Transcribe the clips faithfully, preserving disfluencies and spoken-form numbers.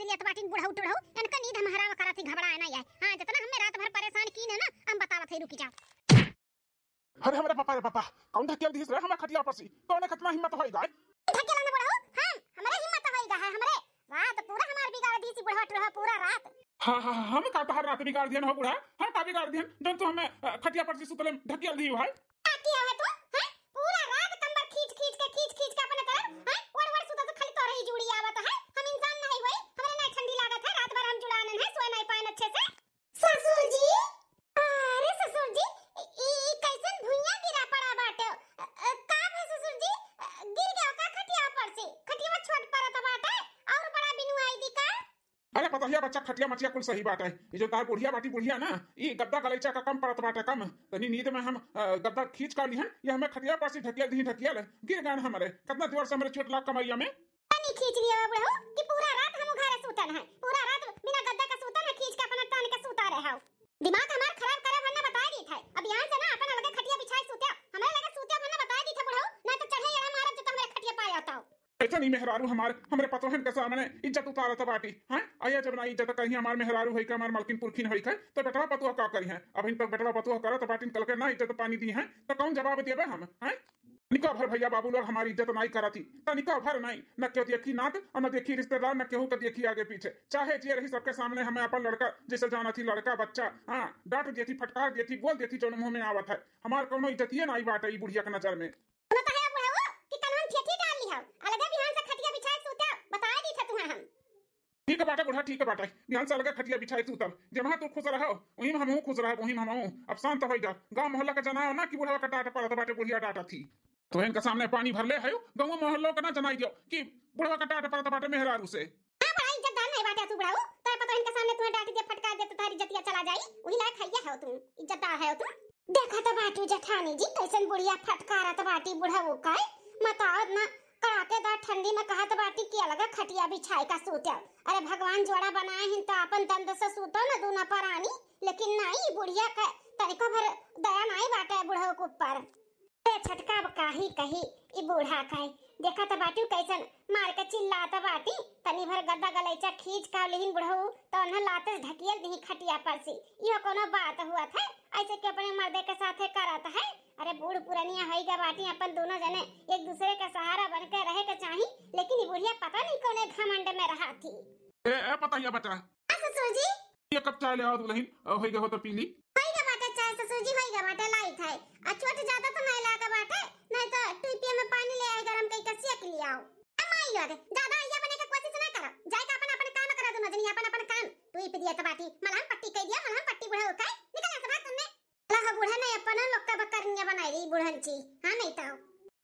लेत बाटिन बुढ़ऊ टुढ़ऊ, इनका नींद हम हराम करत ही, घबराए ना आए। हाँ, जितना हमें रात भर परेशान कीन है ना, हम बतावत है, रुकी जाओ। अरे हमरे पापा रे पापा, कौन ढकेल दिहिस रे हमें खटिया पर से? कौने कितना हिम्मत होई गाय? ढकेल ना बुढ़ऊ, हम, हमरे हिम्मत होई गा है, हमरे रात पूरा हमार बिगाड़ दिहिस बुढ़वा टुढ़वा, पूरा रात। हाँ, हाँ, हाँ, हम का तोहार रात बिगाड़ दिहन हो बूढ़ा? हम का बिगाड़ दिहन? जौन तू हमें, अ, खटिया पर से सुतले में ढकेल दिही भाई। का किया है तू? हैं? पूरा रात कंबल खींच खींच के, खींच खींच के अपने तरफ, हैं? ओढ़ ओढ़ सुतत, खाली तोरे ही जूड़ी आवत है। हम इंसान नहीं होई, हमरे ना ठंडी लागत है, रात भर हम जुड़ानन है, सोए नहीं पाएन अच्छे से। ससुर जी, अरे ससुर जी, ई, ई कैसन भुइयां गिरा पड़ा बाटे? अ, अ, का भा ससुर जी? अ, गिर गयो का खटिया पर से? खटिया छोट पड़त बाटे और बड़ा बिनुआई दी का? अरे पतोहिया बच्चा, खटिया मचिया कुल सही बाटे। ई जो तार बुढ़िया बाटी बुढ़िया ना, ई गद्दा गलैचा का कम पड़त बाटे, कम। तनी नींद में हम, अ, गद्दा खींच का लिहन, ये हमें खटिया पर से ढकिया दी, ढकिया ले, गिर गए हमरे। कितना जोर से हमरे चोट लाग कमरिया में। तनी खींच लियो बुढ़ऊ कि पूरा रात हम घरे सूतन है, पूरा रात बिना गद्दा का सूतन है, खींच के अपना तान के सूता रहे हो। दिमाग हमार खराब करे भर ना बताए दी थे। अब यहाँ से ना अपन अलगे खटिया बिछाए सूत्या, हमारे लगे सूत्या भर ना बताए दी थे बुढ़ऊ, नहीं तो चढ़े एड़ा मारब जो तो हमारे खटिया पाए आता हो। ऐसा नहीं मेहरारू हमार, हमरे पतोहन के सामने इज्जत उतारत बाटी, हैं? आया जब ना इज्जत कहीं हमार मेहरारू होई के, हमार मलकिन पुरखिन होई के, तो बेटवा पतोह का करी है? अब इन तक बेटवा पतोह करत बाटिन, कल के ना इज्जत पानी दी है, तो कौन जवाब देबे हम, हैं? तनिका भर भैया बाबू लोग हमारी इज्जत नाई करत ही, तनिका भर नाई, न केहू देखी नात और न देखी रिश्तेदार, न केहू के देखी आगे पीछे, चाहे जे रही सबके सामने हमें अपन लड़का जैसे जानत ही, लड़का बच्चा, हाँ, डांट देती, फटकार देती, बोल देती, जौन मुंह में आवत है। हमार कौनो इज्जतिये नाई बाटे ई बुढ़िया के नजर में। सुनत है बुढ़ऊ कि कनवा में ठेठी डाल ली हो, अलगे बिहान से खटिया बिछाए सूते, बताए दी थे तुम्हें हम। ठीक बाटे बूढ़ा, ठीक बाटे, बिहान से अलगे खटिया बिछाए सूतब, जहाँ तू खुश रहो वहीं में हमहूँ खुश रहब, वहीं में हमहूँ। अब शांत हो जा, गाँव मोहल्ला का जनाओ ना कि बुढ़वा का डांट पड़त बाटे, बुढ़िया डांटत ही। तो इनका सामने पानी भर ले है, गाँव मोहल्लों का ना जनाई दियो कि बुढ़वा का डांट पड़त बाटे मेहरारू से। हाँ, बड़ा इज्जतदार नहीं बाटे तू बुढ़ऊ, तोरे पतोहिन के सामने तुम्हें डांट दे, फटकार दे तो तारी इज्जतिया चला जाई, वही लायक है हो तुम, इज्जतदार है तुम। देखत बाटू जेठानी जी, कैसन बुढ़िया फटकारत बाटी बुढ़ऊ का, बताओ ना, कड़ाकेदार ठंडी में कहत बाटी कि अलग खटिया बिछाए का सूत्या। अरे भगवान जोड़ा बनाए हिन तो अपन दंद से सूतो न दूना परानी, लेकिन नहीं, बुढ़िया का तनिको भर दया नहीं बाटे बुढ़ऊ के ऊपर। ए छोटका, अब काही कही ई बूढ़ा का, देखत बाटू कैसन मार के चिल्लात बाटी, तनी भर गद्दा गलैचा खींच का लिहिन बुढ़ऊ, तो उन्हें लाते से ढकियल दिही खटिया पर से। इहो कोनो बात हुआ था, ऐसे कि अपने मर्दे के साथे करत है? अरे बूढ़ पुरनिया होई गा बाटी, अपन दोनों जने एक दूसरे के सहारा बन के रहे के चाही, लेकिन ई बुढ़िया पता नहीं कौने घमंड में रहा थी। ए, ए, पता ही है बेटा, हाँ, ससुर जी। ये कप चाय ले आओ दुल्हन, अ, होई गए हो तो पी ली। होई गए बाटे चाय ससुर जी, होई गए बाटे, लाई खाए। आ चोट ज्यादा तो नहीं लागे बाटे, नहीं तो टिपिया में पानी ले आए गरम कई के सेक लियाओ। अम्मा, आई लोग, ज्यादा आइया बने के कोशिश ना करो, जाए के अपन अपन काम करो, दोनों जनी अपन अपन काम। टिप दिया तो बाटी, मलहम पट्टी कह दिया, मलहम पट्टी बुढ़ऊ का, निकल यहाँ से बाहर तुमने। ला हो बूढ़ा ने अपन लोग का बकरनिया बनाई रही बुढ़न ची। हाँ नहीं तो।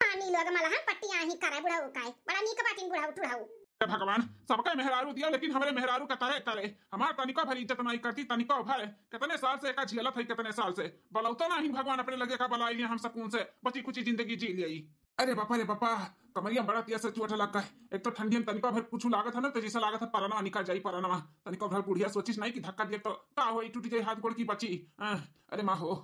पानी लोग मलहम पट्टी आही करे बुढ़ऊ का। बड़ा नीक बाटिन बुढ़ऊ टुढ़ऊ। हे भगवान, सबके मेहरारू दिया, लेकिन हमरे मेहरारू का तरे तरे। हमार तनिको भर इज्जत नहीं करती, तनिको भर। कितने साल से एका झेलत है, कितने साल से। बलौता नहीं भगवान अपने लगे का बलाई लिया हम सकून से। बची खुची जिंदगी जी लिया। अरे बापा रे बापा, कमरिया में बड़ा तेज से चोट लग गए। एक तो ठंडी में तनिका भर कुछ लागत है ना, तो जैसे लागत है परनवा निकल जाई, परनवा। तनिका भर बुढ़िया सोचिस नहीं कि धक्का दिए तो का होई, टूट जाई हाथ गोड़ की बची। आह, अरे माँ हो,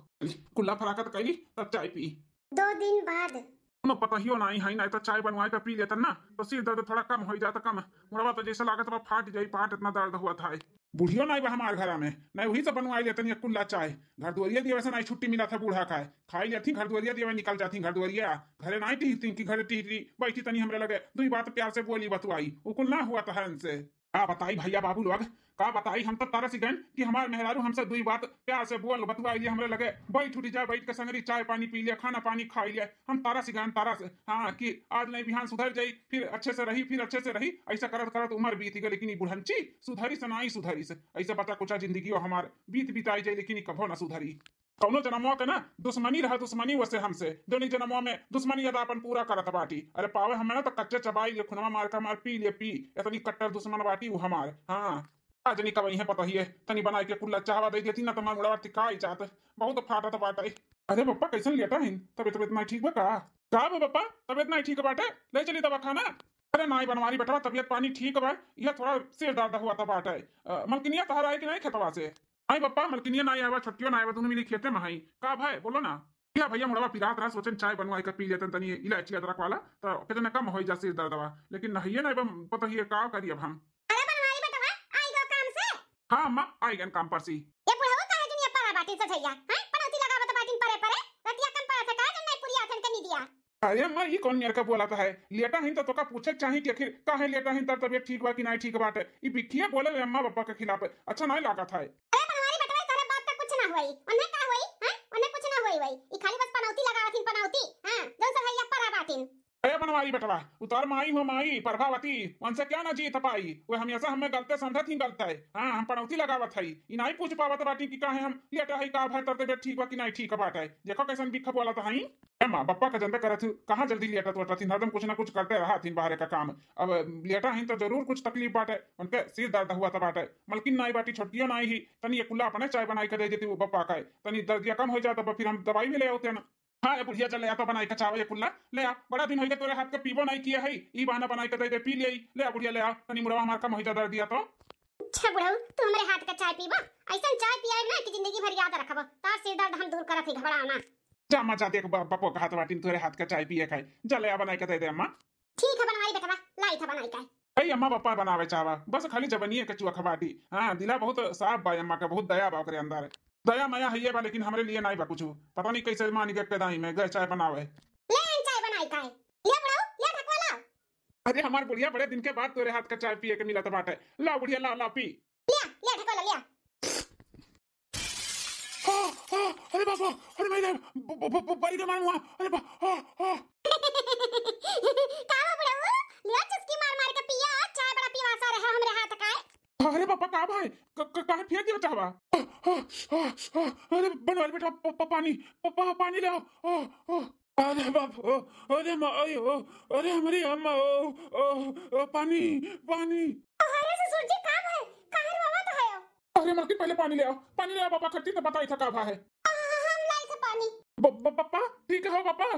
कुल्ला फराकत कैली, तब चाय पी। दो दिन बाद। कोनो पतहियो नहीं है, नहीं तो चाय बनवाए के पी लेतन ना, तो सिर दर्द थोड़ा कम हो जाता, कम। मुड़वा तो जैसे लागत बा फाट जाई, फाट इतना दर्द हुआ था। बुढ़ियो नहीं बा हमार घरा में, नहीं वही से बनवाए लेतन ये कुल्ला चाय। घर दुआरिया दिए वैसे नहीं छुट्टी मिला था बूढ़ा का, खाई लेती घर दुआरिया दिए निकल जाती घर दुआरिया। घरे नहीं टिहती कि घरे टिहती बैठी तनी हमरे लगे, दुई बात प्यार से बोली बतवाई, वो कुल ना हुआ था इनसे। का बताई भैया बाबू लोग, का बताई, हम तो तरस गए कि हमार मेहरारू हमसे दुई बात प्यार से बोल बतवाई लिए, हमरे लगे बैठ उठ जा, बैठ के संगरी चाय पानी पी लिया, खाना पानी खाई लिया। हम तरस गए, तरस, हाँ, कि आज नहीं बिहान सुधर जाई, फिर अच्छे से रही, फिर अच्छे से रही। ऐसा करत करत उम्र बीत गई, लेकिन ये बुढ़ंची सुधरी से ना ही सुधरी से। ऐसे बता कुछ जिंदगी हमार बीत बिताई जाई, लेकिन ये कभो ना सुधरी। कौनो जनमवा के ना दुश्मनी रहा, दुश्मनी वसे हमसे। दोनों जनमवा में दुश्मनी अदा अपन पूरा करत बाटी। अरे पावे हमें ना तो कच्चे चबाई ले, खुनवा मार के मार पी ले पी। इतनी कट्टर दुश्मन बाटी वो हमार। हाँ, आज नहीं कब है पता ही है, तनी बनाई के कुल्ला चाहवा दे देती ना तो मार मुड़वा तिकाई जात। बहुत फाटत बाटे। अरे पप्पा कैसन लेटा है? तबियत तबियत नहीं ठीक बा का? का बा पप्पा, तबियत नहीं ठीक बाटे? ले चली दवा खाना। अरे नाई बनवारी बेटवा, तबियत पानी ठीक बा, यह थोड़ा सिर दर्द हुआ था बाटे। अ, मलकिनिया तोहरा आई कि नहीं खेतवा से? आई पप्पा, मलकिनिया नाई आवा, छोटियो नाई आवा, दोनों मिली खेते में हई। का भाई बोलो ना। या भैया मुड़वा पिरात रहा, सोचन चाय बनवाई के पी लेतन तनी इलायची अदरक वाला, तो कितने कम होई जा सिर दर्दवा। लेकिन नहीं है ना, पता ही है का करी अब हम। अरे बनवारी बेटवा, हाँ अम्मा, आइगन काम पर सी। ए बुढ़ऊ, काहे दुनिया परा बाटिन सझैया, हैं? पनौती लगावत बाटिन परे परे, रतिया कम परा था का, जब नहीं पुरिया थन के निदिया? अरे अम्मा, ई कौन मेर का बोलत है? लेटा हईन त तोका पूछे के चाही कि आखिर काहे लेटा हईन, तोर तबियत ठीक बा कि नाहीं ठीक बाटे। ई बिखिया बोले ले अम्मा पापा के खिलाफ, अच्छा नाहीं लागत है। अरे बनवारी बेटवा, तोरे बाप का कुछ ना होई, उन्हें का होई, हैं? उन्हें कुछ ना होई, होई। ई खाली बस पनौती लगावत हिन, पनौती, हाँ, जौन सझैया परा बाटिन। ए बनवारी बेटवा, उ तोर माई हो माई, प्रभावती, उनसे क्या ना जीत पाई? वे हमेशा हमें गलते समझत ही गलते। हाँ, हम पनौती लगावत हई, ई नाहीं पूछ पावत बाटी कि काहे हम लेटा हई, का भय, तोर तबियत ठीक बा कि नाहीं ठीक बाटे। देखो कैसन बिख बोलत हई। ए माँ, बप्पा का जनबे करत हू, कहाँ जल्दी लेटत वेटत ही, हरदम कुछ ना कुछ करते रहत ही बाहरे का काम। अब लेटा ही तो जरूर कुछ तकलीफ बाटे, उनके सिर दर्द हुआ त बाटे। मलकिन नाहीं बाटी, छोटकियो नाहीं ही, तनी एकुल्ला अपने चाय बनाई के दे देती वो बप्पा का, तनी दर्दिया कम हो जात, तब फिर हम दवाई भी ले आते ना। हाँ, ए बुढ़िया, चल ले आ तो बनाई के चाय एकुल्ला, ले आ। बड़ा दिन होइगे तोरे हाथ के पीबो नाहीं किए हई, ई बहाना बनाई के दे दे, पी ले, ले आ बुढ़िया, ले आ, तनी मुड़वा हमार कम होई जा दर्दिया तो। अच्छा बुढ़ऊ, तू हमरे हाथ के चाय पीबा? ऐसन चाय पियाई ना कि जिंदगी भर याद रखबो। तार सिर दर्द हम दूर करत ही, घबराओ ना। जा अम्मा, जा, देख ब-, बप्पो कहत बाटिन तोरे हाथ के चाय पिए खाए, जा ले आ बनाई के दे दे अम्मा। ठीक है बनवारी बेटवा, लाई था बनाई के। ए अम्मा, बप्पा बनावे चाहवा, बस खाली जबनिए के चुअख बाटी। हाँ, दिला बहुत साफ बा अम्मा के, बहुत दया बा ओकरे अंदर। दया मया हइये बा, लेकिन हमरे लिए नाई बा कुछ। पता नहीं कैसे मानी गए पैदाई में गए चाय बनावे। ले आइन चाय बनाई का है। ले बुढ़ऊ, ले ढकवा ला। अरे हमार बुढ़िया, बड़े दिन के बाद तोरे हाथ का चाय पिए के मिलत बाटे। ला बुढ़िया, ला, ला पी। ले, ले ढकवा ला, ले। हाँ, हाँ, अरे बाप रे, अरे माई रे, ब-, ब-, ब-, ब-, बड़ी के मार मुआ, अरे बा-, हाँ, हाँ। का बा बुढ़ऊ? लिया चुस्की मार मार के पिया, चाय बड़ा पिवासा रहे हमरे हाथ का है। अरे पापा, का भाई? क-, क-, काहे फेंक दिया चाहवा? हाँ, हाँ, हाँ, हाँ, अरे बनवारी बेटा, प-, प-, पानी, प-, प-, पानी ले आओ। हाँ, हाँ। अरे बाप हो, अरे माई हो, अरे हमारी अम्मा हो, ओ, ओ, पानी, पानी। अरे ससुर जी, का भाई? काहे रोवत है? अरे मलकिन, पहले पानी ले आओ, पानी ले आओ पापा, खट्टी तो बताई था का भा है। आ, हम लाई थे पानी। ब-, ब-, पापा, ठीक है हो पापा?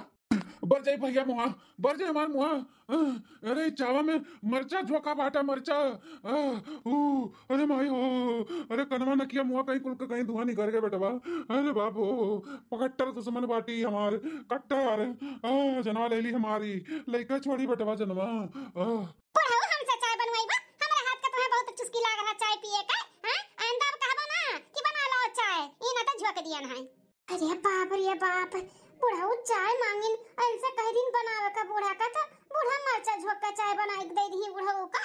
बर जाई भैया मुआ, बर जाई हमार मुआ। अरे चावा में मरचा झोंका बाटा, मरचा। आ, ऊ, अरे माई हो, अरे कनवा नकिया मुआ कहीं कुल के कहीं धुआं निकर गए बेटवा। अरे बाप हो, कट्टर दुश्मन बाटी हमार, कट्टर। आ, जनवा ले ली हमारी, लइका छोड़ी बेटवा जनवा। आ, बुढ़ऊ, हमसे चाय बनवाइबा? हमरा हाथ का तुम्हें बहुत चुस्की लाग रहा चाय पिए का, हैं? आइंदा अब कहबो ना कि बना लो चाय, ई ना तो झोंक दियन है। अरे बाप रे बाप, बुढ़ऊ चाय मांगिन, ऐसे कह दिन बनावे का बूढ़ा का, तो बूढ़ा मरचा झोंक के चाय बनाई के दे दी बुढ़ऊ का।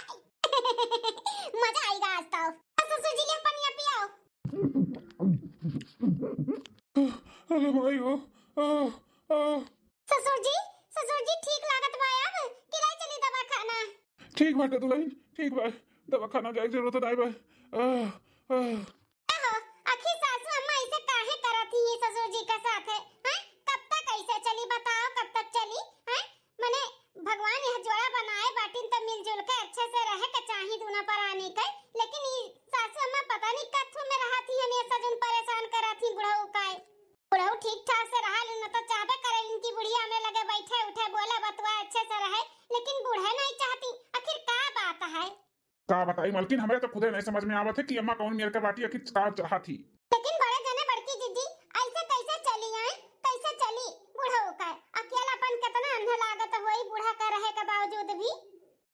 मजा आएगा आज तो। ससुर जी, ले पनिया पियाओ। अरे माई हो, आ, आ। ससुर जी, ससुर जी, ठीक लागत बा अब कि ले चली दवाखाना? ठीक बाटे दुल्हन, ठीक बा, दवाखाना जाए के जरूरत नाई बा। आ, आ। कहो, आखिर सासू अम्मा ऐसे काहे करत ही ससुर जी के साथ है, हैं? कब तक ऐसे चली बताओ, कब तक चली, हैं? मने भगवान यह जोड़ा बनाए बाटिन त मिलजुल के अच्छे से रहे के चाही दूना परानी के, लेकिन ई सासू अम्मा पता नहीं कथू में रहत ही, हमेशा जौन परेशान करत ही बुढ़ऊ का है। बुढ़ऊ ठीक ठाक से रहा लेन, न तो चाहबे करे इनकी बुढ़िया हमरे लगे बैठे उठे, बोले बतुआ अच्छे से रहे, लेकिन बूढ़े नहीं चाहती। आखिर का बात है? का बताई मलकिन, हमरे तो खुदे नहीं समझ में आवत है कि अम्मा कौन मेर के बाटी, आखिर का चाहत ही। लेकिन बड़े जने बड़की जिज्जी ऐसे कैसे चली आए, कैसे चली? बुढ़ऊ का अकेलापन कितना अन्ह लागत होई बूढ़ा का रहे के बावजूद भी।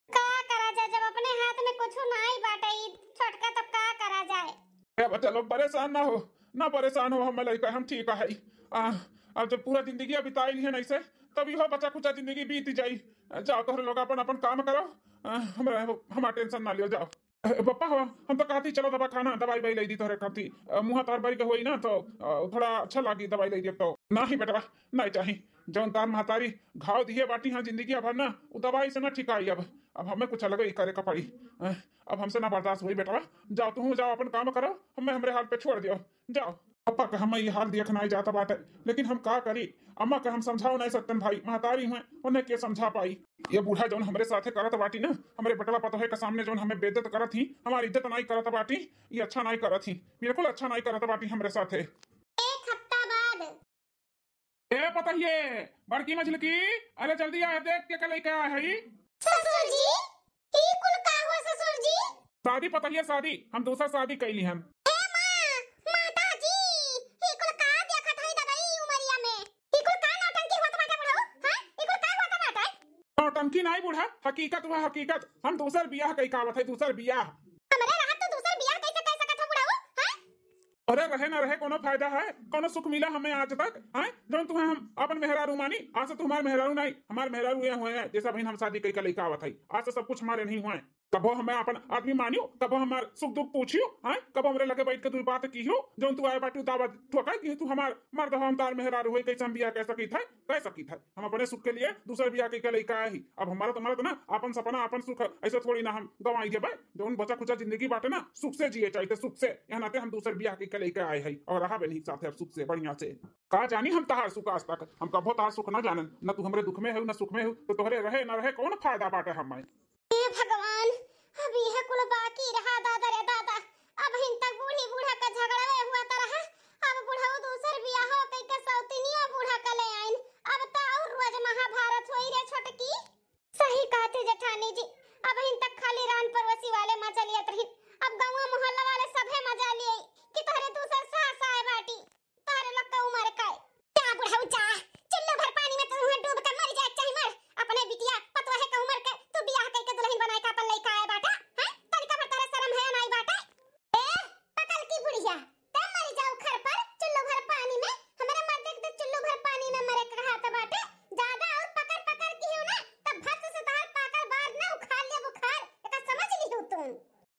का करा जाए, जब अपने हाथ में कुछ नाई बाटे ई छोटका, तब का करा जाए? ए बच्चा लोग, परेशान ना हो, ना परेशान हो, हम लइका, हम ठीक है। आ, अब जब पूरा जिंदगी बिताई लिहन ऐसे, तब इहो बचा कुचा जिंदगी बीत जाई। जाओ तोहरे लोग अपन, अपन काम करो, आ, हमरा, हमार टेंशन ना लियो, जाओ। ए, पप्पा हो, हम तो कहती चलो दवाखाना, दवाई वाई ले दी तोहरे खाती। अ, मुँह तार बारी के होई ना तो, अ, थोड़ा अच्छा लागी दवाई ले दी। अब तो नहीं बेटवा, नहीं चाही। जौन तार महतारी घाव दिए बाटी हाँ जिंदगी भर ना, उ दवाई से ना ठिकाई। अब, अब हमें कुछ अलग ही करे का पड़ी। अ, अब हमसे ना बर्दाश्त होई बेटवा। जाओ तुहूँ जाओ, अपन काम करो, हमें हमरे हाल पे छोड़ दियो। जाओ। पापा का हमें ये हाल देख नाई जाता बाटे, लेकिन हम का करी? अम्मा का हम समझाओ नहीं सकतन भाई, महतारी हुए, उन्हें के समझा पाई? ये बूढ़ा जौन हमरे साथे करत बाटी ना, हमरे बेटवा पतोहे के सामने जौन हमें बेइज्जत करत ही, हमारी इज्जत नाई करत बाटी, ये अच्छा नाई करत ही, बिल्कुल अच्छा नाई करत बाटी हमरे साथे। एक हफ्ता बाद। ए पतहिए, बड़की मझिलकी, अरे जल्दी आ, देख के के लइके आए हई। ससुर जी, ई कुल का हुआ ससुर जी? शादी पतहिए, शादी, हम दूसर शादी कैली हन। ए माँ, माता जी, ई कुल का देखत हई ददा ई उमरिया में? ई कुल का नौटंकी होत बाटे बुढ़ऊ? हाँ? ई कुल का होत बाटे? नौटंकी नाई बूढ़ा, हकीकत हुआ हकीकत। हम दूसर बियाह कई का आवत है, दूसर बियाह। हमरे रहत तो दूसर बियाह कैसे कर सकत हो अरे रहे ना रहे, कोनो फायदा है? कोनो सुख मिला हमें आज तक? हैं? जौन तुम्हें हम अपन मेहरारू मानी, आज से तुम्हार मेहरारू नहीं, हमार मेहरारू ये हुए हैं, जैसा बहन हम शादी कइके लइका आवत है, आज से सब कुछ हमारे नहीं हुए। कबो हमें अपन आदमी मानियो, कबो हमार सुख दुख पूछियो, हैं? कबो हमरे लगे बैठ के दू बात कियो, जौन तू आए बाटू दावा ठोका कि तू हमार मर्द हो, हम तार मेहरारू होई, कैसे हम बियाह कह सकी थे, कह सकी थे। हम अपने सुख के लिए दूसर बियाह कइके लइका आए ही। अब हमारा तुम्हारा तो ना अपन सपना, अपन सुख ऐसे थोड़ी ना हम गंवाई देबे। जौन बचा खुचा जिंदगी बाटे ना, सुख से जिए चाहिए, सुख से। यह नाते हम दूसर बियाह कइके लइके आए हई और रहा बेनी साथे अब सुख से, बढ़िया से। का जानी हम तहार सुख आज तक, हम कबो तहार सुख ना जानन, न तू हमरे दुख में हो, न सुख में हो, तो तोहरे रहे न रहे कौन फायदा बाटे हमें? हे भगवान, अब यह कुल बाकी रहा दादा रे दादा। अब हिन तक बूढ़ी बूढ़ा का झगड़ा हुआ त रहा, अब बुढ़ऊ दूसर बियाह कइके सौतिनिया बूढ़ा का ले आइन। अब त और रोज महाभारत होई रे छोटकी। सही कहते जेठानी जी, अब हिन तक खाली रान पड़ोसी वाले मजा लियत रही, अब गाँव मोहल्ला वाले सभे मजा लिए कि तोहरे दूसर सास आए बाटी। तोहरे लोग का उमर का है? जा बुढ़ऊ जा, चुल्लू भर पानी में तू डूब के मर जाए चाहे मर, अपने बिटिया पतोहे का उमर के तू बियाह कइके दुल्हन बनाए का अपन लइका आए बाटा, हैं? तनिका भर तोहरे शर्म है नाई बाटा? ए, पकल की बुढ़िया, ते मर जाऊ खर पर, चुल्लू भर पानी में, हमरे मर्दे के तो चुल्लू भर पानी में मरे के हाथ बाटे, ज्यादा और पकड़ पकड़ की हो ना, तब भस्म से तोहार पाकल बार ना उखाड़ ले बुखार, एका समझ ली हो तुम।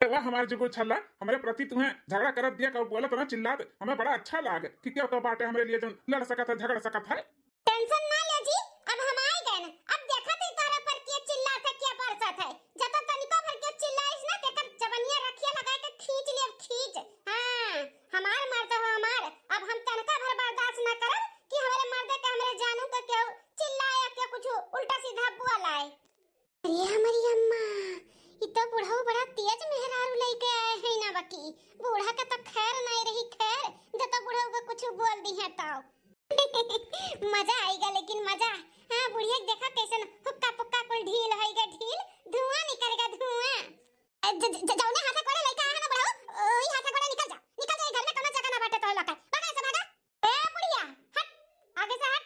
ए, वाह, हमार जुगुल छल्ला, हमरे प्रति तुम्हें झगड़ा करत दिया, कब बोलत ना चिल्लात, हमें बड़ा अच्छा लाग। ठीक है, तो बाटे हमरे लिए जौन लड़ सकत है, झगड़ सकत है। टेंशन ना ले जी, अब हम आए गए ना। अब देखा थे तोहरे पर के चिल्लात है, के बरसत है। जब तनिको भर के चिल्लाइस ना, तेकर जबनिया रखिया लगा के खींच लेब, खींच। हाँ, हमार मर्द हो हमार, अब हम तनका भर बर्दाश्त ना करब कि हमरे मर्दे के हमरे जानू के केहू चिल्लाए या के कुछ उल्टा सीधा बोलाए। अरे हमारी अम्मा, ई तो बुढ़ऊ बड़ा तेज मेहरारू लइके आए हैं ना बकी। बूढ़ा के तो खैर नहीं रही खैर, जब तो बुढ़ऊ के कुछ बोल दी है तो। मजा आएगा लेकिन मजा। हाँ, बुढ़िया के देखा कैसन हुक्का पुक्का कुल ढील होइगा ढील, धुआं निकलेगा धुआं। ए, ज-, ज-, जौने हाथे कोड़े लइके आए हैं ना बुढ़ऊ, ओही हाथे कोड़े निकल जा, निकल जा, ये घर में कोनो जगह ना बाटे तोहरे लोग के। भागा ऐसे भागा। ए बुढ़िया, हट, आगे से हट।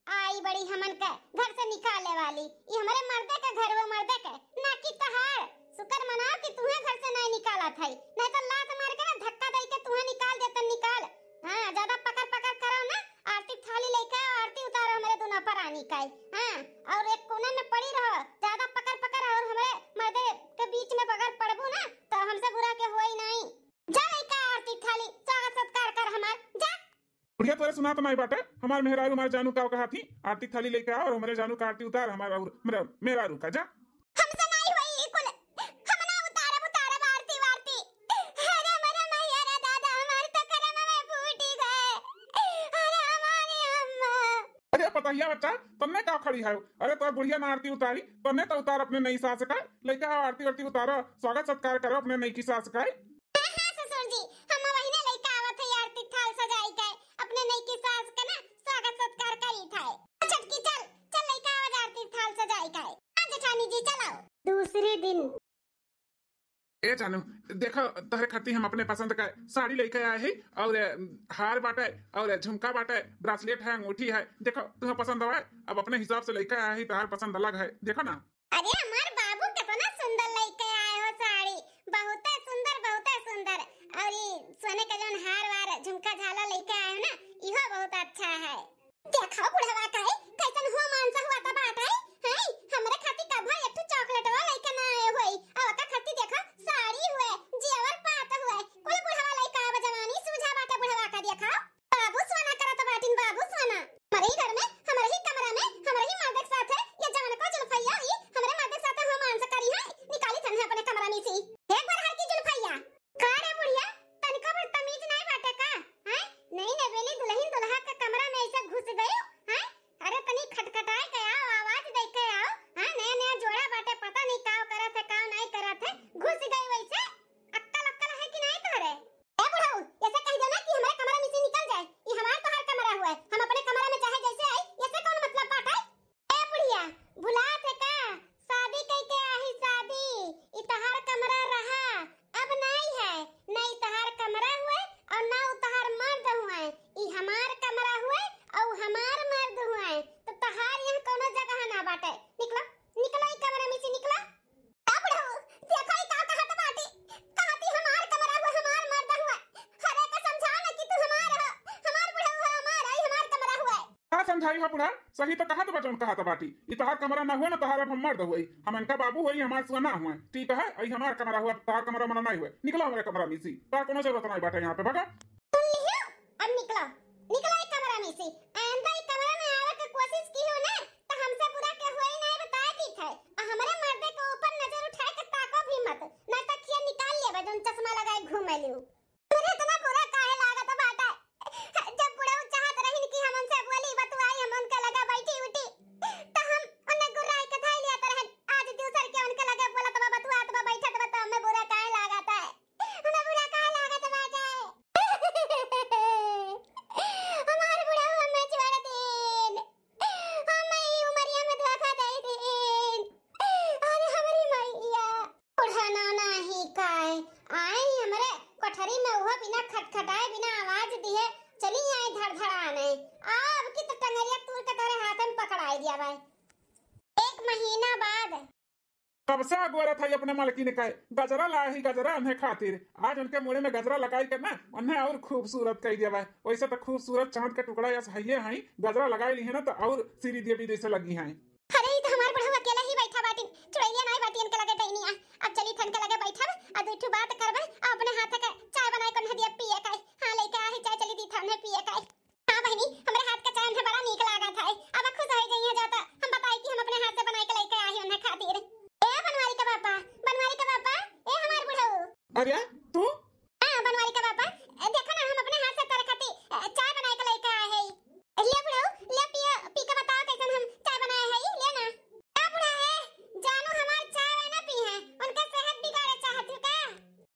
आई बड़ी हमन के घर से निकाले वाली। ई हमरे मर्दे के घर, वो मर्दे के, ना कि तहार। शुक्र मनाओ कि तुहे घर से नहीं निकालत है, नहीं तो लात मार के ना धक्का दे के तुहे निकाल देतन, निकाल। हाँ, ज्यादा पकड़ पकड़ करो ना, आरती थाली लेके आओ, आरती उतारो हमरे दोनों परानी का। हाँ, और एक कोने में पड़ी रहो, ज्यादा पकड़ पकड़ और हमरे मर्दे के बीच में बगर पड़बू ना, तो हमसे बुरा के होई नहीं। जा लइका आरती थाली, स्वागत सत्कार कर हमार, जा। बुढ़िया तोरे सुनात नाई बाटे, हमार मेहरारू हमार जानू का कहा थी, आरती थाली लेके आओ और हमरे जानू का आरती उतार, हमार और मेरा, मेहरारू का, जा। हमसे नाई होई ई कुल, हम ना उतारब, उतारब आरती वारती। अरे मरे मैया रे दादा, हमार तो करम में फूटी गए। अरे हमारी अम्मा। अरे पतहिया बच्चा, तन्ने का खड़ी है? अरे तोर बुढ़िया ना आरती उतारी, तन्ने तो उतार अपने नई सास का, लइका आओ आरती वारती उतारो, स्वागत सत्कार करो अपने नई की सास का। हाँ, हाँ, ससुर जी, हम वही ने लइका आवत है आरती थाल सजाई के, अपने नई की सास के ना स्वागत सत्कार करी था। छोटकी चल, चल लइका आवाज आरती थाल सजाई के। हाँ जेठानी जी, चलाओ। दूसरे दिन। ए जानू, देखो, तोहरे खातिर हम अपने पसंद का साड़ी लइके आए ही, और, अ, हार बाटे, और झुमका बाटे, ब्रासलेट है, अंगूठी है। देखो, तुम्हें पसंद आवे, अब अपने हिसाब से लइके आए ही, तोहार पसंद अलग है, देखो ना। अरे, हमार बाबू कितना सुंदर लइके आए हो साड़ी, बहुते सुंदर, बहुते सुंदर। और ई सोने का जौन हार वार, झुमका झाला लइके आए हो ना, इहो बहुत अच्छा है। देखो बुढ़वा का है, कैसन हो मानसा हुआ था बाटा है, हैं? हमरे खातिर कभा एक ठो चॉकलेटवा लइके ना आए होई, और ओकर खातिर देखो साड़ी हुए, जेवर पात हुए, कुल बुढ़वा लइका अब जवानी सूझा बाटे बुढ़वा का, देखो। बाबू सोना करत बाटिन, बाबू सोना। हमरे ही घर में, हमरे ही कमरा में, हमरे ही मर्द के साथ है, ये जवन को जुल्फैया ही समझाई हा बुढ़ा, सही तो कहत बा जौन कहत बाटी। ई तहार कमरा ना हुए ना, तहार अब हम मर्द हुए, हम इनका बाबू हुए, हमार सुआ ना हुए, ठीक है? ई हमार कमरा हुआ, तहार कमरा मना नहीं हुए। निकला हमरे कमरा में से, तहार कोनो जरूरत नहीं बाटे यहाँ पे, भगा। सुन लियो, अब निकला, निकला ई कमरा में से। आइंदा ई कमरा में आवे के कोशिश की हो ना, तो हमसे बुरा के होई नहीं, बताए दी थे। और हमरे मर्दे के ऊपर नजर उठाए के ताको भी मत, नहीं तो खिया निकाल लेबे जौन चश्मा लगाए घूमे लियो। अरे, इतना बुरा काहे लागत बाटे? जब बुढ़ऊ चाहत रहिन कि हम उनसे बोली बतुआई, हम उनके लगे बैठी उठी, तो हम उन्हें गुर्राई के धाई लिया तो रहन। आज दूसर के उनके लगे बोलत बा, बतुआत बा, बैठत बा, तो हमें बुरा काहे लागत है? हमें बुरा काहे लागत बाटे? हमार बुढ़ऊ हमें छोड़ दीन, हमें ई उमरिया में धोखा दे दीन। अरे हमरी मैया। बुढ़ाना नाही काय, आए हमरे कोठरी में उहो बिना खटखटाए, बिना आवाज दिए चली आए धड़धड़ाने। अब की तो टंगरिया तूर के तोरे हाथ में पकड़ाई दिया भाई। एक महीना बाद। कब से अगोरत है अपने मालकिन का गजरा लाए ही गजरा उन्हें खातिर। आज उनके मुड़े में गजरा लगाई के ना उन्हें और खूबसूरत कई दिया भाई। वैसे तो खूबसूरत चांद के टुकड़ा यस हइये हैं, गजरा लगाई ली है ना तो और श्री देवी जैसे लगी हैं। अरे, ई तो हमार बुढ़ऊ अकेला ही बैठा बाटिन, चुड़ैलिया नाई बाटी इनके लगे डैनिया। अब चली थन के लगे बैठब, आ दू ठू बात करबे, आ अपने हाथ के चाय बनाए के उन्हें दिया पिए के। हाँ, लइके आहे चाय, चली दी थन पिए के। हाँ बहिनी, हमरे हाथ के चाय उन्हें बड़ा नीक लागत है। अब खुश हो गई है, जाता हम बताई कि हम अपने हाथ से बनाए के लइके आए उन्हें खातिर। ए बनवारी के पापा, बनवारी के पापा, ए हमार बुढ़ऊ। अरे तू? हाँ, बनवारी के पापा, ए, देखो ना, हम अपने हाथ से तोरे खातिर, ए, चाय बनाए के लइके आए हैं। ले बुढ़ऊ, ले पियो, पी के बताओ कैसन हम चाय बनाए हैं, ले ना। का बुढ़ा है, जानू हमार चाय वाय ना पी है, उनका सेहत बिगाड़े चाहत हो का?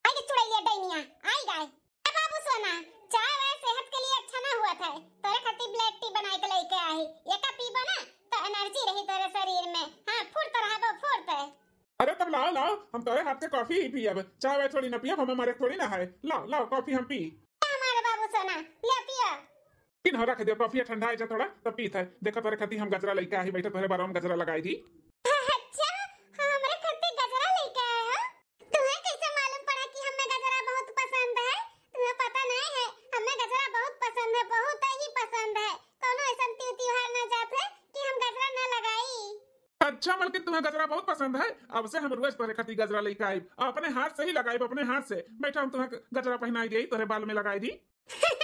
आई के चुड़ैलिया डैनिया, आई गाय। ए बाबू सोना, चाय वाय सेहत के लिए अच्छा ना हुआ था, तोरे खातिर black tea बनाए के लइके आए हैं, एका पीबो ना तो energy रही तोरे शरीर में। हाँ, फुर्त रहबो, फुर्त। अरे तब लाओ, लाओ, हम तोरे हाथ के कॉफी ही पियब, चाय वाय थोड़ी ना पियब, हमें मरे थोड़ी ना है। लाओ, लाओ, कॉफी हम पी। हमारे बाबू सोना, ले पियो। किन हो रख दियो, कॉफी ठंडा है जा थोड़ा, तब पीत है। देखो तोरे खाती हम गजरा लइके आही, बैठे तोरे बारह में गजरा लगाई दी। अच्छा, हमरे खाती गजरा लइके आए हो? तुम्हें कैसे मालूम पड़ा कि हमें गजरा बहुत पसंद है? तुम्हें पता नहीं है, हमें गजरा बहुत पसंद है, बहुत ही पसंद है। कौनो ऐसा त्यों त्योहार ना जात है कि हम गजरा ना लगाई। अच्छा मलकिन, तुम्हें गजरा बहुत पसंद है, अब से हम रोज तोरे खातिर गजरा लेके आइब, अपने हाथ से ही लगाइब, अपने हाथ से। बैठा, हम तुम्हें गजरा पहनाई दी, तोरे बाल में लगाई दी। हाँ,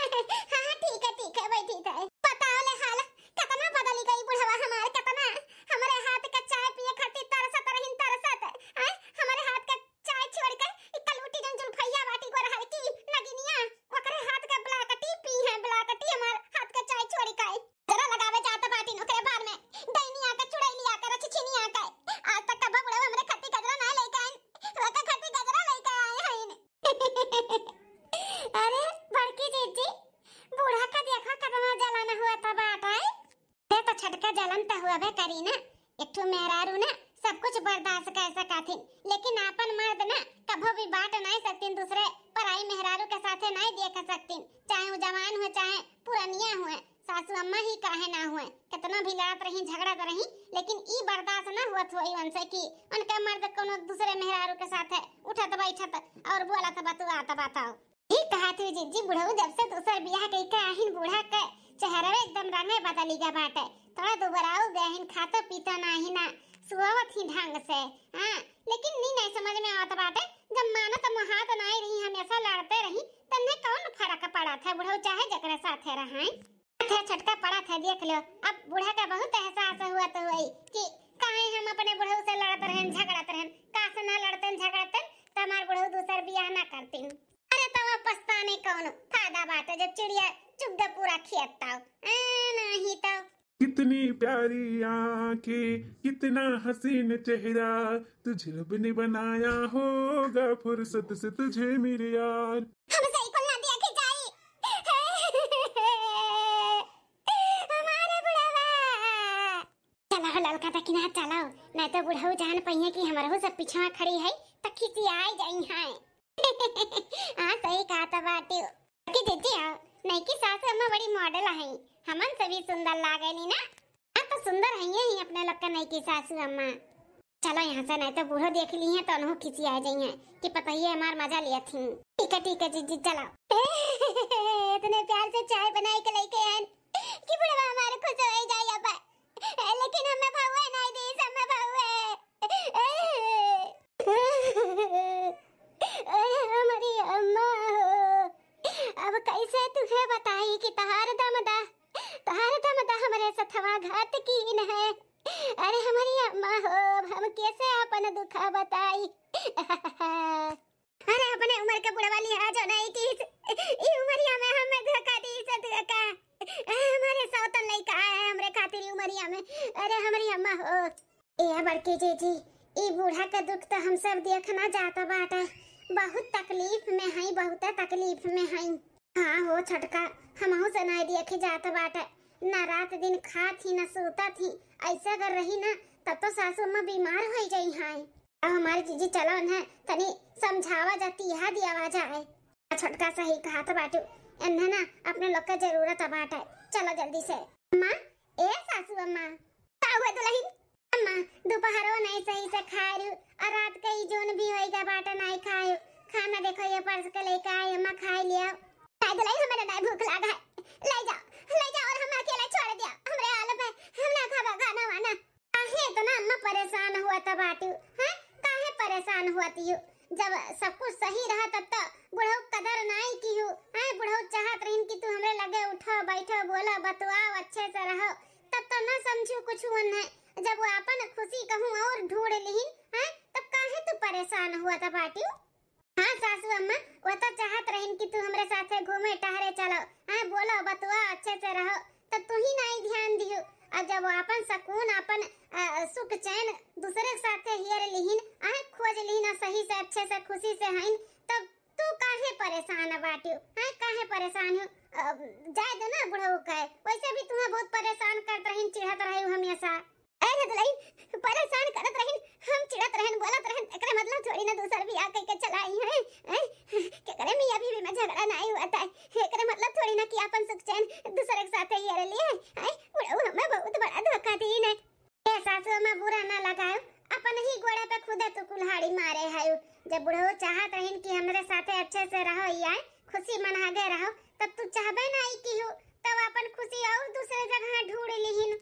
हाँ, ठीक है, ठीक है, बैठी थे। बताओ ले हाल, कितना बदल गई बुढ़वा हमार, कितना हमरे हाथ का चाय पिए खातिर तरसत रहिन, तरसत। आय, हमरे हाथ का चाय छोड़ के ई कलूटी जन जुल्फैया बाटी को रहल की नगिनिया, ओकरे हाथ का black tea पी है, black tea हमार हाथ का चाय छोड़ के। गजरा लगावे जात बाटिन ओकरे बार में, डैनिया के, चुड़ैलिया के, रछछिनिया के। आज तक कबो बुढ़ऊ हमरे खत्ती गजरा ना लेके आइन, ओकर खत्ती गजरा लेके आए हइन। अरे बड़की जीजी, बूढ़ा का देखो कितना जलन हुआ था बाटे। अरे तो छटका जलन तो हुआ बे करी ना, एक ठो मेहरारू ना सब कुछ बर्दाश्त कर सकथिन, लेकिन आपन मर्द ना कभो भी बांट नहीं सकतिन, दूसरे पराई मेहरारू के साथे नहीं देख सकतिन, चाहे वो जवान हुए चाहे पुरनिया हुए। सासू अम्मा ही काहे ना हुए, कितना भी लड़त रही, झगड़त रही, लेकिन ई बर्दाश्त ना हुआ थोई उनसे कि उनका मर्द कोनो दूसरे मेहरारू के साथे उठत बैठत और बोलत बतुआत बताओ। ठीक कहत हुई जीजी, बुढ़ऊ जब से दूसर बियाह कइके आहिन, बूढ़ा के चेहरवे एकदम रंगे बदली गा बाटे। थोड़ा दुबराऊ गए हिन, खातो पीतो नाही ना, सुआवत ही ढंग से। हाँ, लेकिन नी नहीं समझ में आवत बाटे, जब मानत मोहात नाही रही, हमेशा लड़ते रही, तन्ने कौन फर्क पड़त है, बुढ़ऊ चाहे जकरे साथे रहाई। थे छटका पड़ा थे, देख लो, अब बूढ़ा का बहुत एहसास हुआ तो हुई कि काहे हम अपने बुढ़ऊ से लड़त रहन, झगड़त रहन, का से ना लड़तन, झगड़तन, तो हमार बुढ़ऊ दूसर बियाह ना करतीन। अरे तो अब पछताने कौन फायदा बाटे, जब चिड़िया चुग गए पूरा खेत ताव। ए, नहीं तो। कितनी प्यारी आंखें, कितना हसीन चेहरा, तुझे रब ने बनाया होगा फुर्सत से तुझे मेरे यार। हमसे ही कुल ना दिया कि जाई। हमारे बुढ़वा। चलो ललका तकिना चलो, नहीं तो बुढ़ऊ जान पइहे कि हमरहू सब पिछवा खड़ी है, तो खिसियाई जाई हैं। हाँ, सही कहा तो बाटी। कि जीजी हो, नईकी सासू अम्मा बड़ी model है, हमन से भी सुंदर लागेली ना। हाँ, तो सुंदर है ही अपने लोग का नईकी सासू अम्मा। चलो यहाँ से, नहीं तो बूढ़ो देख ली है तो उन्हों खिसिया जाई है कि पता ही है हमार मजा लिया थी। ठीक है, ठीक है जीजी, चलो। इतने प्यार से चाय बनाई के लेके आए, कि बुढ़वा हमार खुश होइ जाई अब। लेकिन हमें भउए नाहीं दीस, हमें भउए। अरे हमरी अम्मा हो, अब कैसे तुहे बताई कि तहार दमदा, तहार दमदा हमरे सथवा घात कीन है। अरे हमरी अम्मा हो, अब हम कैसे आपन दुखा बताई? अरे अपने उमर के बुढ़वा लिहाजो नाहीं कीस, ई उमरिया में हमें धोखा दीस, धोखा। अरे हमरे सौतन लइका आए हैं हमरे खातिर ई उमरिया में। अरे हमरी अम्मा हो। ए बड़की जीजी, ई बूढ़ा के दुख त हम सब देखना जात बाटे। बहुत तकलीफ में हई, बहुते तकलीफ में हई। हाँ हो छोटका, हमहू से नाहीं देखे जात बाटे। ना रात दिन खात ही, ना सूतत ही। ऐसे अगर रही ना, तब तो सासू अम्मा बीमार होइ जइहैं। अब हमारी जीजी चलो, उन्हें तनी समझावा जा, तिहा दियावा जाए। छोटका सही कहत बाटू, इन्हें ना अपने लोग के जरूरत बाटे। चलो जल्दी से। अम्मा, ए सासू अम्मा। का हुआ दुलहिन? अम्मा, दुपहरो नाहीं सही से खाए रहू, और रात के ई जोन भी होइगा बाटे नाहीं खाए। खाना देखो ये परस के लेके आई, अम्मा खाए लिया। नाहीं दुलहिन, हमें नाहीं भूख लागा है, ले जाओ, ले जाओ और हमें अकेला छोड़ दिया। हमरे हाल में हम ना खाबा खाना वाना। काहे इतना अम्मा परेशान हुआ था बाटू, हैं? काहे परेशान हुआ थी? जब सब कुछ सही रहा तब तो बुढ़ऊ कदर नाई किहू, हैं? बुढ़ऊ चाहत रहिन कि तू हमरे लगे उठो, बैठो, बोलो, बतुआओ, अच्छे से रहो, तब तो ना समझू कुछ उन्हें। जब वो अपन खुशी कहूँ और ढूंढ लिहिन, हैं? तब काहे तू परेशान हुआ था बाटू? हाँ सासू अम्मा, वो तो चाहत रहिन कि तू हमरे साथे घूमे टहरे चलो, हाँ बोलो बतुआ अच्छे से रहो, तो तू ही नाई ध्यान दिहू। और जब वो अपन सकून, अपन, अ, सुख चैन दूसरे के साथे हेर लिहिन, आए खोज लिहिन और सही से अच्छे से खुशी से हईन, तब तू काहे परेशान बाटियो? हाँ काहे परेशान हो? अ, जाए दो ना बुढ़ऊ के, वैसे भी तुम्हें बहुत परेशान करत रहिन, चिढ़त रहे हमेशा। अरे दुलहिन, परेशान करत रहिन, हम चिढ़त रहन, बोलत रहन, एकरे मतलब थोड़ी ना दूसर बियाह कइके चला आई हैं, हैं? केकरे मियाँ बीवी में झगड़ा नाई हुआ था, एकरे मतलब थोड़ी ना कि अपन सुख चैन दूसरे के साथे हेर लिए, हैं? बुढ़ऊ हमें बहुत बड़ा धोखा दीन है। ए सासू अम्मा बुरा ना लगायो, अपन ही गोड़े पे खुदे तू कुल्हाड़ी मारे है। जब बुढ़ऊ चाहत रहिन कि हमरे साथे अच्छे से रहो, या खुशी मनागे रहो, तब तू चाहबे नाई किहू, तब अपन खुशी और दूसरे जगह ढूंढ लिहिन।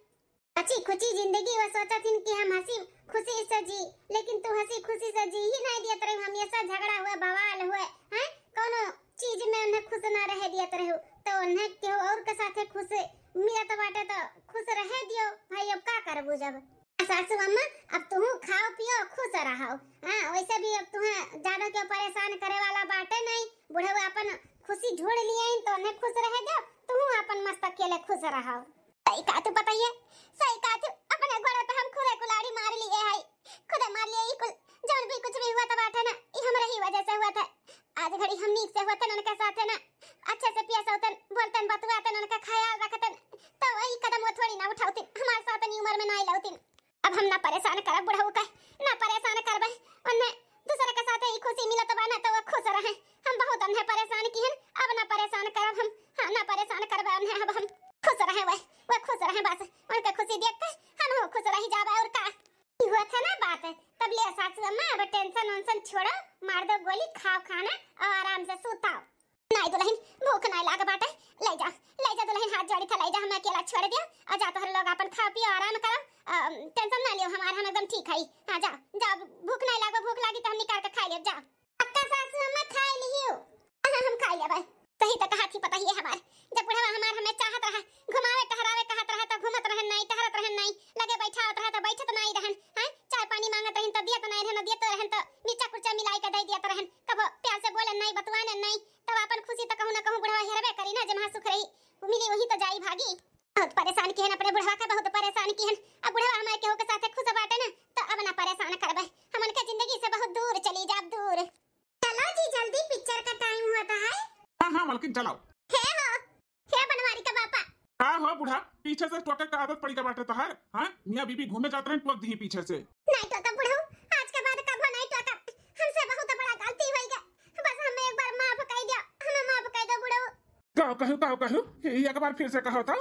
बची खुची जिंदगी वो सोचत हिन कि हम हंसी खुशी से जी, लेकिन तू हंसी खुशी से जी ही नाई दियत रही। हमेशा झगड़ा हुए, बवाल हुए, हैं? कौनो चीज में उन्हें खुश ना रहे दियत रहू, तो उन्हें केहू और के साथे खुश मिलत बाटे तो खुश रहे दियो भाई। अब का करबू जब? आ सासू अम्मा, अब तुहू खाओ पियो खुश रहो। हाँ, वैसे भी अब तुहें ज्यादा क्यों परेशान करे वाला बाटे नहीं, बुढ़ऊ अपन खुशी ढूंढ लिए हैं, तो उन्हें खुश रहे दो, तुहू अपन मस्त अकेले खुश रहो। सही कहा तू पतोहिए, सही कहा तू। अपने गोड़े पे हम खुदे कुल्हाड़ी मार लिए है, खुदे मार लिए। ई कुल जौन भी कुछ भी हुआ था बाटे ना, ई हमरे ही वजह से हुआ था। आज घड़ी हम नीक से होतन उनके साथे ना, अच्छे से पिया सोतन, बोलतन, बतुआतन, उनका ख्याल रखतन, तो वही कदम वो थोड़ी ना उठावतिन, हमारे साथ ई उम्र में ना लौतिन। अब हम ना परेशान करब बुढ़ऊ का, ना परेशान करबे। उन्हें दूसरे के साथ ही खुशी मिलत बा ना, तो वो खुश रहे। हम बहुत उन्हें परेशान किहन, अब ना परेशान करब हम। हाँ, ना परेशान करबे उन्हें अब हम। खुश रहे वह, वह खुश रहे बस। उनके खुशी देख के हम हो खुश रही जाबे और का। ई हुआ था ना बात, तब ले सासू अम्मा अब टेंशन वेंशन छोड़ो, मार दो गोली, खाओ खाना और आराम से सुताओ। नाई दुलहिन, भूख नाई लाग बाटे, ले जा, ले जा दुलहिन, हाथ जोड़ी था, ले जा, हमें अकेला छोड़ दिया, आ जा तोहरे लोग अपन खाओ पियो, आराम करो, अ, टेंशन ना लियो हमार, हम एकदम ठीक हई। हाँ जा, जा, भूख नाई लागो, भूख लागी तो हम निकाल के खाई लेब, जा। पक्का सासू अम्मा खाई लियो। हाँ, हम खाई लेबै। सही तो कहा थी पतोहिए हमार, जब बुढ़वा हमार हमें चाहत रहा, घुमावे टहरावे कहत रहा तो घूमत रहन नाई, टहरत रहन नाई, लगे बैठावत रहा तो बैठत नाई रहन, हैं? चाय पानी मांगत रहन तो दियत नाई रहन, दियत रहन तो मिर्चा कुर्चा मिलाई के दे दियत रहन, कबो प्यार से बोलन नाई, बतुआन नाई, तब अपन खुशी तो कहूँ ना कहूँ बुढ़वा हेरबे करी ना, जहाँ सुख रही मिली वही तो जाई भागी। बहुत परेशान किहन अपने बुढ़वा का, बहुत परेशान किहन। अब बुढ़वा हमारे केहू के साथे खुश बाटे ना, तो अब ना परेशान करबे। हम उनके जिंदगी से बहुत दूर चली जाब, दूर। चलो जी, जल्दी, पिक्चर का टाइम होता है। हाँ, हाँ, मलकिन, चलाओ। हे हो, हे बनवारी का बापा। का हो बूढ़ा, पीछे से टोके का आदत पड़ी का बाटे तोहार? हाँ, मियाँ बीबी घूमे जात रहे, टोक दी पीछे से। नहीं टोका बुढ़ऊ, आज के बाद कभो नहीं टोका। हमसे बहुत बड़ा गलती होई गया, बस हमें एक बार माफ कर दिया, हमें माफ कर दो बुढ़ऊ। का कहू, का कहू? एक बार फिर से कहो तो।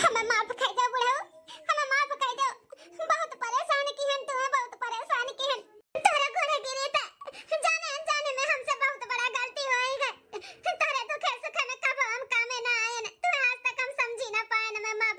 हमें माफ कर दो बुढ़ऊ, हमें माफ कर दो। बहुत परेशान किहन तुम्हें, बहुत परेशान किहन। तोहरे गोड़े गिरी त जाने अनजाने में हमसे बहुत बड़ा गलती होई गए। तोहरे दुखे सुखे में कबो हम कामे ना आयन, तू आज तक हम समझी ना पायन। हमें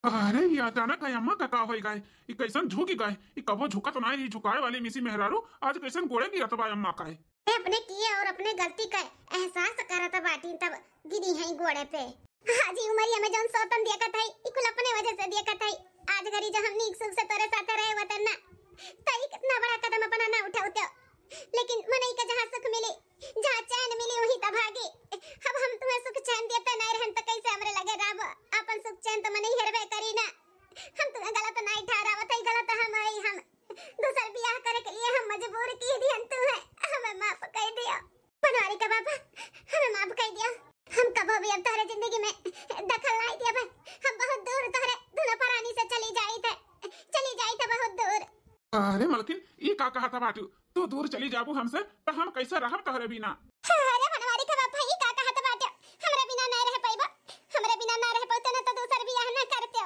अरे, ई अचानक है अम्मा का, का होई गए? ई कैसन झुकी गए? ई कबो झुकत ना रही, झुकाए वाली मिसी मेहरारू, आज कैसन गोड़े गिरत बा अम्मा का? ए, अपने किए और अपने गलती का एहसास करत बाटी, तब गिरी हैं गोड़े पे। आज ई उमरिया में जौन सौतन देखत है, ई कुल अपने वजह से देखत है। आज घरी जो हम नीक सुख से तोरे साथे रहे वतन ना, त ई कितना बड़ा कदम अपना ना उठाउते। लेकिन मनई का जहाँ सुख मिली, जहाँ चैन मिली, वहीं त भागी। अब हम तुम्हें सुख चैन देते नहीं रहन, त कैसे हमरे लगे रहबो? आपन सुख चैन त मनई हेरबे करी ना। हम तुम्हें गलत नहीं ठहरावत है, गलत हम है, हम दूसर बियाह करे के लिए हम मजबूर की दिहन तुम्हें। हमें माफ कर दियो। बनवारी का बाबा, हमें माफ कर दियो। हम कबो भी अब तोहरे जिंदगी में दखल नहीं दिया भाई। हम बहुत दूर तोहरे दोनों परानी से चली जाई थे, चली जाई थे बहुत दूर। अरे मलकिन, ई का कहत बाटू? तू दूर चली जाबू हमसे, त हम कैसे रहब तोहरे बिना? अरे बनवारी का बाबा, ई का कहत बाटे? हमरे बिना ना रह पाइबो, हमरे बिना ना रह पाते ना तो दूसर बियाह ना करते।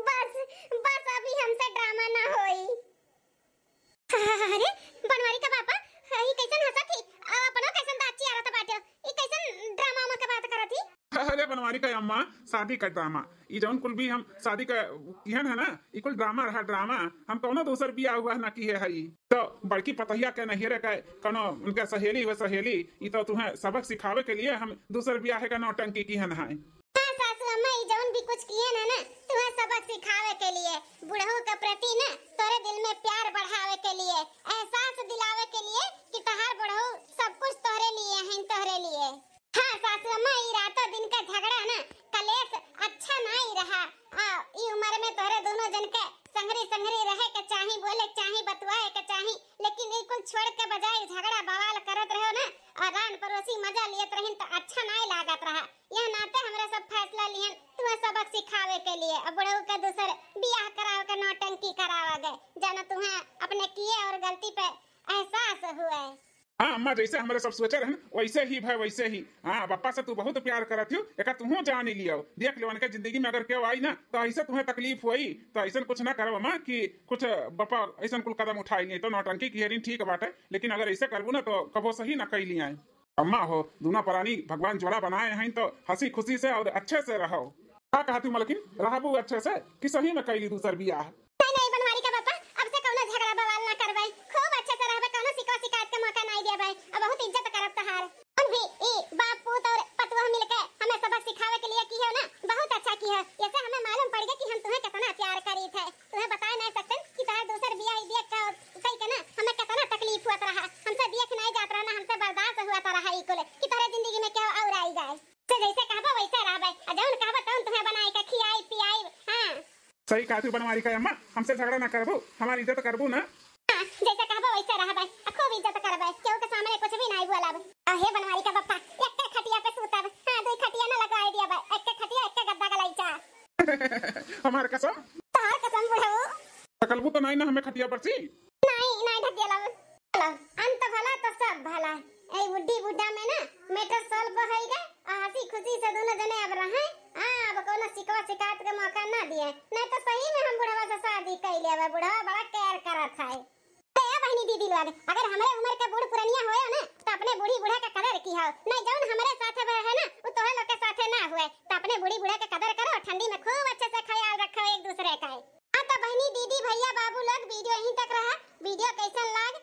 बस, बस अभी हमसे ड्रामा ना होई। अरे बनवारी का बाबा, ई कैसन हंसत ही? अपनो कैसन दांत चियारत बाटे? ई कैसन ड्रामा में के बात करत ही? अरे बनवारी का अम्मा, शादी का ड्रामा। ई जौन कुल भी हम शादी का किहन है ना, ई कुल ड्रामा रहा, ड्रामा। हम कौनो दूसर बियाह हुआ ना किहे हई। तो बड़की पतोहिया के नैहरे का कौनो उनके सहेली हुए सहेली, ई तो तुम्हें सबक सिखावे के लिए हम दूसर बियाह का नौटंकी किहन है। हाँ सासू अम्मा, ई जौन भी कुछ किए ना ना, तुम्हें सबक सिखावे के लिए, बुढ़ऊ के प्रति ना तोरे दिल में प्यार बढ़ावे के लिए, एहसास दिलावे के लिए कि तहार बुढ़ऊ सब कुछ तोहरे लिए हैं, तोहरे लिए। हाँ सासू अम्मा, ई रातों दिन का झगड़ा ना, कलेश अच्छा नाई रहा। आ, ई उम्र में तोहरे दोनों जन के संगरी संगरी रहे के चाही, बोले के चाही, बतुआए के चाही, लेकिन ई कुल छोड़ के बजाय झगड़ा बवाल करत रहो ना, और रान पड़ोसी मजा लियत रहिन त अच्छा नाई लागत रहा। यह नाते हमरा सब फैसला लिहन तुम्हें सबक सिखावे के लिए, और बुढ़ऊ के दूसर बियाह करावे के नौटंकी करावा गए, जानो तुम्हें अपने किए और गलती पे एहसास हुए। हाँ अम्मा, जैसे हमरे सब सोचे रहन वैसे ही भय, वैसे ही। हाँ, बप्पा से तू बहुत प्यार करत हो, एका तुहू जान ही लियो। देख लियो उनके जिंदगी में अगर केहू आई ना तो ऐसे तुम्हें तकलीफ हुई, तो ऐसे कुछ ना करब अम्मा कि कुछ बप्पा ऐसे कुल कदम उठाई नहीं। तो नौटंकी की हेरिन ठीक बाटे, लेकिन अगर ऐसे करबू ना तो कबो सही ना कैली आए। अम्मा हो, दूना परानी भगवान जोड़ा बनाए हैं तो हंसी खुशी से और अच्छे से रहो। का कहत हूँ मलकिन, रहबू अच्छे से कि सही में कैली दूसर बियाह? नहीं, नहीं, बनवारी का बापा, अब से कौनो झगड़ा बवाल ना करबै, खूब अच्छे से रहबै, कौनो शिकवा शिकायत के मौका नहीं देबै, अब बहुत इज्जत करब तहार। उन भी ई बाप पूत और पतोह मिलके हमें सबक सिखावे के लिए की हो ना, बहुत अच्छा की हो। ऐसे हमें मालूम पड़ गया कि हम तुम्हें कितना प्यार करी थे। तुम्हें बताए नहीं सकते कि तहार दूसर बियाह ई देख के, कई के ना हमें कितना तकलीफ हुआ रहा, हमसे देख नहीं जात रहा ना, हमसे बर्दाश्त हुआ रहा ई कुल कि तोरे जिंदगी में केहू और आई जाए। से जैसे कहबा वैसे रहबै, आ जौन कहबा तौन तुम्हें बनाई के खियाई पियाई। हाँ। सही कहत हूँ बनवारी का अम्मा, हमसे झगड़ा ना करबू, हमारी इज्जत करबू ना। हाँ, जैसे कहबा वैसे रहबै, आ खूब इज्जत करबै, केहू के सामने कुछ भी नहीं बोलब। आ हे बनवारी का बप्पा, एक के खटिया पे सूतब, हाँ, दो खटिया ना लगवाए दिया बा, एक के खटिया, एक के गद्दा गलैचा। हमार कसम। तहार कसम बुढ़ऊ। तकलबू तो नहीं ना हमें खटिया पर से? नहीं, नहीं ढकेलब। चलो, अंत भला तो सब भला। ए बुढ़ी बूढ़ा में ना matter solve होई गए, आ हंसी खुशी से दोनों जने अब रहे। हाँ, अब कोनो शिकवा शिकायत के मौका ना दिए, नहीं तो सही में हम बुढ़वा से शादी कर लेबे। बुढ़वा बड़ा care करत है। तो ए बहनी दीदी लोग, अगर हमरे उम्र के बूढ़ पुरनिया होए ना, तो अपने बूढ़ी बूढ़ा के कदर की हो, नहीं जौन हमरे साथे रहे ना, वो तोहे लोग के साथे ना हुए। तो अपने बूढ़ी बूढ़ा के कदर करो, ठंडी में खूब अच्छे से ख्याल रखो एक दूसरे का। हाँ, तो बहनी, दीदी, भैया, बाबू लोग, video यहीं तक रहा। Video कैसन लाग,